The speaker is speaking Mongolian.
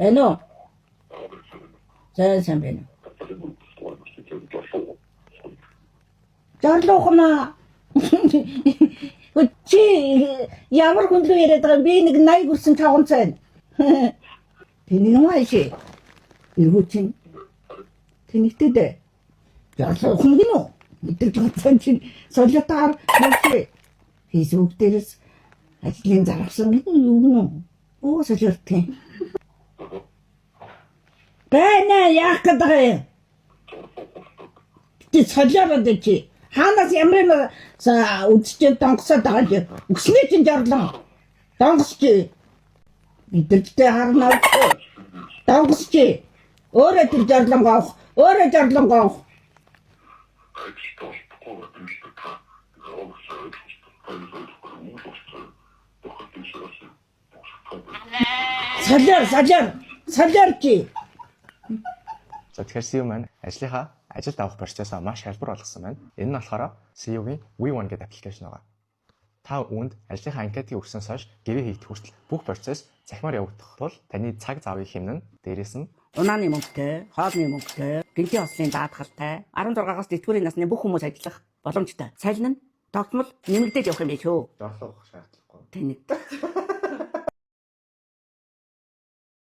Байна уу? Сайн сайн байна. Жорлоохнаа. Чи ямар хүн лүү яриад байгаа юм? Би нэг 80 хүрсэн чавганц байна. Тэнийг юм ааши. Эргүү чинь тэнэгтэй дээ. Жорлоохон гинүү. Мэдээж бодсон чинь солиотоор мөчөө. Facebook дээрээс ажлын заргасан гинүү юу гинүү. Оо солиотын. Байна яах гэдэг байгаа юм? Чи солиороод чи хаанаас ямар юм үдчихэд донгосоод байгаа чи өснөө чинь жорлон. Донгос чи. Мэдэрчтэй харна уу? Донгос чи. Өөрөө тэр жорлон гоох. Өөрөө жорлон гоох. Солиор, солиор. Солиор чи. За, тэгэхээр CU маань ажлынхаа ажилд авах процессоо маш хялбар болгосон байна. Энэ нь болохоор CU-гийн V1 гэдэг application байгаа. Та үүнд ажлынхаа анкетыг өгсөнөөс хойш гэрээ хийгдэх хүртэл бүх процесс цахимаар явагдах тул таны цаг завыг хэмнэн, дээрээс нь Унааны мөнгөтэй, хоолны мөнгөтэй, гэнтийн хослын даатгалтай 16-аас тэтгэврийн насны бүх хүмүүс ажиллах боломжтой. Цалин нь тогтмол нэмэгдэж явах юм биш үү? Жорлох шаардлагагүй. Тэнэг.